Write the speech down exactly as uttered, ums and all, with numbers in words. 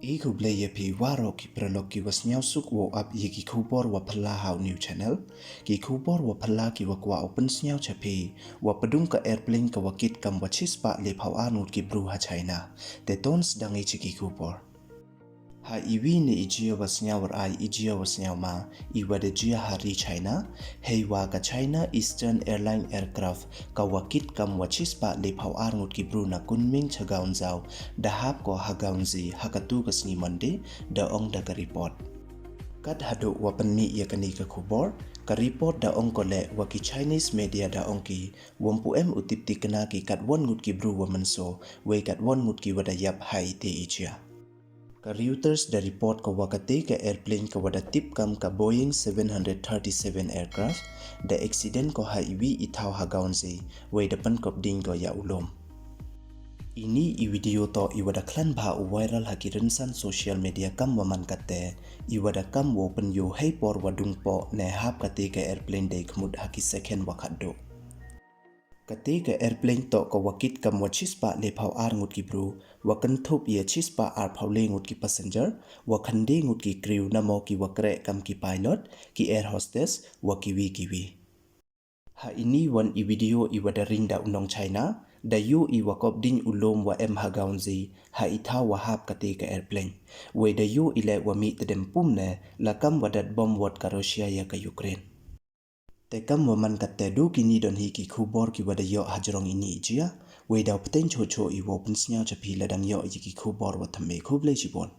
I khublei ya phi waroh ki paralok ki wa sniawsuk wow ap ya ki khubor wa phylla ha u new channel. Ki khubor wa phylla ki wa kwah u pynsniaw cha phi, wa pdung ka airplane ka wa kit kam wa chispah lephaw ar ngut ki bru ha China. Te ton sdang i cha ki khubor. Ha iwi ne i jia wa sniaw rai, i jia wa sniaw ma, i wa da jia ha ri China, hei wa ka China Eastern Airline aircraft ka wa kit kam wa chispah lephaw ar ngut ki bru na Kunming cha Guangzhou, da hap ko ha Guangxi, ha katu ka sngi Monday, da ong da ka report. Kat haduh wa pynmih ya kani ka khubor, ka report da ong ko leh wa ki Chinese media da ong ki, wam pu em u tip tikna ki katwon ngut ki bru wa mynsaw, wei katwon ngut ki wa da yap ha ite i jia. Ka Reuters da report ko wa kate ka airplane ka wa da tip kam ka Boeing seven hundred thirty-seven aircraft, da accident ko ha iwi i thaw ha Guangxi, wei da pynkop ding ko ya u lum. Ini i video toh i wa da khlan bha u viral ha ki rynsan social media kam wa man kate, i wa da kam wow pynyoo hei por wa dung poh ne hap kate ka airplane dei khmut ha ki second wa khatduh. Kate ka airplane toh ka wa kit kam wa chispah lephaw ar ngut ki bru, wa kynthup ya chispah arphaw le ngut ki passenger, wa khyndai ngut ki crew namo ki wa kreh kam ki pilot, ki air hostess, wa kiwi kiwi. Ha ini wan i video i wa da ring da u nong China, da yoo i wa kop ding u lum wa em ha Guangxi, ha i thaw wa hap kate ka airplane. Wei da yoo i leh wa mih tdem pum ne, la kam wa dat bom wat ka Russia ya ka Ukraine. Te kam wa man kate du kini don hi ki khubor ki wa da yoh ha jrong ini i jia, wei daw pteng choh choh i wow pynsniaw cha phi la dang yoh ya ki khubor wa thymme. Khublei chibun.